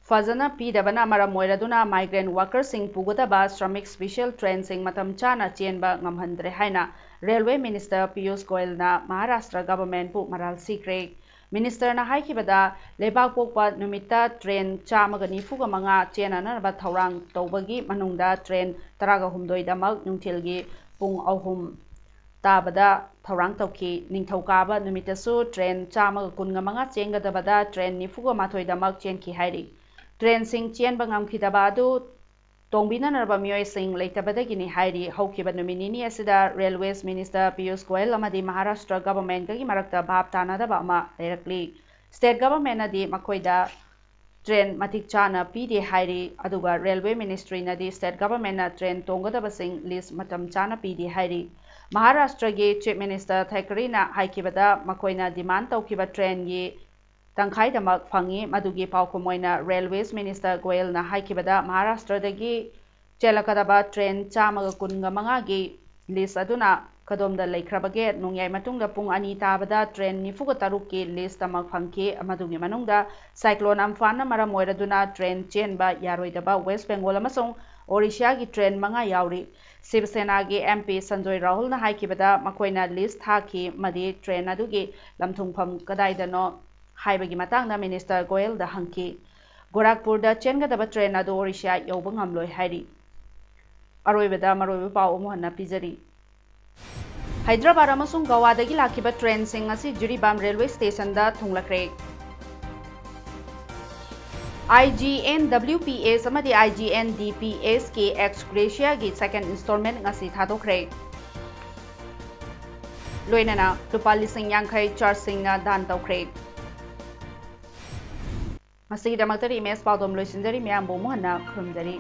ꯐꯖꯅ ꯄꯤꯗꯕꯅ ꯃꯔꯝ ꯑꯣꯏꯔꯗꯨꯅ migrant workerꯁꯤꯡ ꯄꯨꯒꯗꯕ Shramik special trainꯁꯤꯡ ꯃꯇꯝ ꯆꯥꯅ ꯆꯦꯟꯕ ꯉꯝꯍꯟꯗ꯭ꯔꯦ ꯍꯥꯏꯅ Railway Minister ꯄꯤꯌꯨꯁ ꯒꯣꯌꯜꯅ ꯃꯍꯥꯔꯥꯁꯇ꯭ꯔ governmentꯄꯨ ꯃꯔꯥꯜ ꯁꯤꯈ꯭ꯔꯦ꯫ Ministerꯅ ꯍꯥꯏꯈꯤꯕꯗ, ꯂꯩꯕꯥꯛ ꯄꯣꯛꯄ ꯅꯨꯃꯤꯠꯇ train ꯆꯥꯝꯃꯒ ꯅꯤꯐꯨꯒ ꯃꯉꯥ ꯆꯦꯟꯅꯅꯕ ꯊꯧꯔꯥꯡ ꯇꯧꯕꯒꯤ ꯃꯅꯨꯡꯗ train ꯇꯔꯥꯒ ꯍꯨꯝꯗꯣꯏꯗꯃꯛ ꯅꯨꯡꯊꯤꯜꯒꯤ ꯄꯨꯡ ꯑꯍꯨꯝ ꯇꯥꯕꯗ ꯊꯧꯔꯥꯡ ꯇꯧꯈꯤ꯫ ꯅꯤꯡꯊꯧꯀꯥꯕ ꯅꯨꯃꯤꯠꯇꯁꯨ train ꯆꯥꯝꯃꯒ ꯀꯨꯟꯒ ꯃꯉꯥ ꯆꯦꯟꯒꯗꯕꯗ train ꯅꯤꯐꯨꯒ ꯃꯥꯊꯣꯏꯗꯃꯛ ꯆꯦꯟꯈꯤ ꯍꯥꯏꯔꯤ꯫ Trainꯁꯤꯡ ꯆꯦꯟꯕ ꯉꯝꯈꯤꯗꯕ ꯑꯗꯨ ꯇꯣꯡꯕꯤꯅꯅꯕ ꯃꯤꯑꯣꯏꯁꯤꯡ ꯂꯩꯇꯕꯗꯒꯤꯅꯤ ꯍꯥꯏꯔꯤ꯫ ꯍꯧꯈꯤꯕ ꯅꯨꯃꯤꯠ ꯅꯤꯅꯤ ꯑꯁꯤꯗ Railways Minister ꯄꯤꯌꯨꯁ ꯒꯣꯌꯜ ꯑꯃꯗꯤ ꯃꯍꯥꯔꯥꯁꯇ꯭ꯔ governmentꯀꯒꯤ ꯃꯔꯛꯇ ꯚꯥꯞ ꯇꯥꯅꯗꯕ ꯑꯃ ꯂꯩꯔꯛꯂꯤ꯫ State governmentꯅꯗꯤ ꯃꯈꯣꯏꯗ train ꯃꯇꯤꯛ ꯆꯥꯅ ꯄꯤꯗꯦ ꯍꯥꯏꯔꯤ, ꯑꯗꯨꯒ Railway Ministryꯅꯗꯤ state governmentꯅ train ꯇꯣꯡꯒꯗꯕꯁꯤꯡ list ꯃꯇꯝ ꯆꯥꯅ ꯄꯤꯗꯦ ꯍꯥꯏꯔꯤ꯫ ꯃꯍꯥꯔꯥꯁꯇ꯭ꯔꯒꯤ Chief Minister ꯊꯦꯀꯔꯤꯅ ꯍꯥꯏꯈꯤꯕꯗ, ꯃꯈꯣꯏꯅ demand ꯇꯧꯈꯤꯕ trainꯒꯤ ꯇꯪꯈꯥꯏꯗꯃꯛ ꯐꯪꯉꯤ꯫ ꯃꯗꯨꯒꯤ ꯄꯥꯎꯈꯨꯝ ꯑꯣꯏꯅ Railways Minister ꯒꯣꯌꯜꯅ ꯍꯥꯏꯈꯤꯕꯗ, ꯃꯍꯥꯔꯥꯁꯇ꯭ꯔꯗꯒꯤ ꯆꯦꯜꯂꯛꯀꯗꯕ train ꯆꯥꯝꯃꯒ ꯀꯨꯟꯒ ꯃꯉꯥꯒꯤ list ꯑꯗꯨꯅ ꯀꯗꯣꯝꯗ ꯂꯩꯈ꯭ꯔꯕꯒꯦ? ꯅꯣꯡꯌꯥꯏ ꯃꯇꯨꯡꯗ ꯄꯨꯡ ꯑꯅꯤ ꯇꯥꯕꯗ train ꯅꯤꯐꯨꯒ ꯇꯔꯨꯛꯀꯤ list ꯑꯃ ꯐꯪꯈꯤ꯫ ꯃꯗꯨꯒꯤ ꯃꯅꯨꯡꯗ cyclone ꯑꯝꯐꯥꯟꯅ ꯃꯔꯝ ꯑꯣꯏꯔꯗꯨꯅ train ꯆꯦꯟꯕ ꯌꯥꯔꯣꯏꯗꯕ West Bengal ꯑꯃꯁꯨꯡ ꯑꯣꯔꯤꯁꯤꯌꯥꯒꯤ ꯇ꯭ꯔꯦꯟ ꯃꯉꯥ ꯌꯥꯎꯔꯤ꯫ ꯁꯤꯕ ꯁꯦꯅꯥꯒꯤ ꯑꯦꯝ ꯄꯤ ꯁꯟꯖꯣꯏ ꯔꯥꯍꯨꯜꯅ ꯍꯥꯏꯈꯤꯕꯗ ꯃꯈꯣꯏꯅ ꯂꯤꯁ ꯊꯥꯈꯤ ꯑꯃꯗꯤ ꯇ꯭ꯔꯦꯟ ꯑꯗꯨꯒꯤ ꯂꯝꯊꯨꯡꯐꯝ ꯀꯗꯥꯏꯗꯅꯣ ꯍꯥꯏꯕꯒꯤ ꯃꯇꯥꯡꯗ ꯃꯤꯅꯤꯁꯇꯔ ꯒꯣꯌꯦꯜꯗ ꯍꯪꯈꯤ꯫ ꯒꯣꯔꯥꯈꯄꯨꯔꯗ ꯆꯦꯟꯒꯗꯕ ꯇ꯭ꯔꯦꯟ ꯑꯗꯨ ꯑꯣꯔꯤꯁꯤꯌꯥ ꯌꯧꯕ ꯉꯝꯂꯣꯏ ꯍꯥꯏꯔꯤ꯫ ꯑꯔꯣꯏꯕꯗ ꯃꯔꯨꯑꯣꯏꯕ ꯄꯥꯎ ꯑꯃꯨꯛ ꯍꯟꯅ ꯄꯤꯖꯔꯤ꯫ ꯍꯥꯏꯗ꯭ꯔꯕꯥꯗ ꯑꯃꯁꯨꯡ ꯒꯋꯥꯗꯒꯤ ꯂꯥꯛꯈꯤꯕ ꯇ꯭ꯔꯦꯟꯁꯤꯡ ꯑꯁꯤ ꯖꯤꯔꯤꯕꯥꯝ ꯔꯦꯜꯋꯦ ꯁ꯭ꯇꯦꯁꯟꯗ ꯊꯨꯡꯂꯈ꯭ꯔꯦ꯫ I G N W P S ꯑꯃꯗꯤ I G N D P ꯑꯦꯁꯀꯤ ꯑꯦꯛꯁ ꯒ꯭ꯔꯦꯁꯤꯌꯥꯒꯤ ꯁꯦꯀꯦꯟ ꯏꯟꯁꯇꯣꯜꯃꯦꯟꯠ ꯉꯁꯤ ꯊꯥꯗꯣꯛꯈ꯭ꯔꯦ꯫ ꯂꯣꯏꯅꯅ ꯂꯨꯄꯥ ꯂꯤꯁꯤꯡ ꯌꯥꯡꯈꯩ ꯆꯔꯆꯁꯤꯡꯅ ꯗꯥꯟ ꯇꯧꯈ꯭ꯔꯦ꯫ ꯉꯁꯤꯒꯤꯗꯃꯛꯇꯗꯤ ꯏꯃꯦꯖ ꯄꯥꯎꯗꯝ ꯂꯣꯏꯁꯤꯟꯖꯔꯤ꯫ ꯃꯌꯥꯝꯕꯨ ꯑꯃꯨꯛ ꯍꯟꯅ ꯈꯨꯔꯨꯝꯖꯔꯤ꯫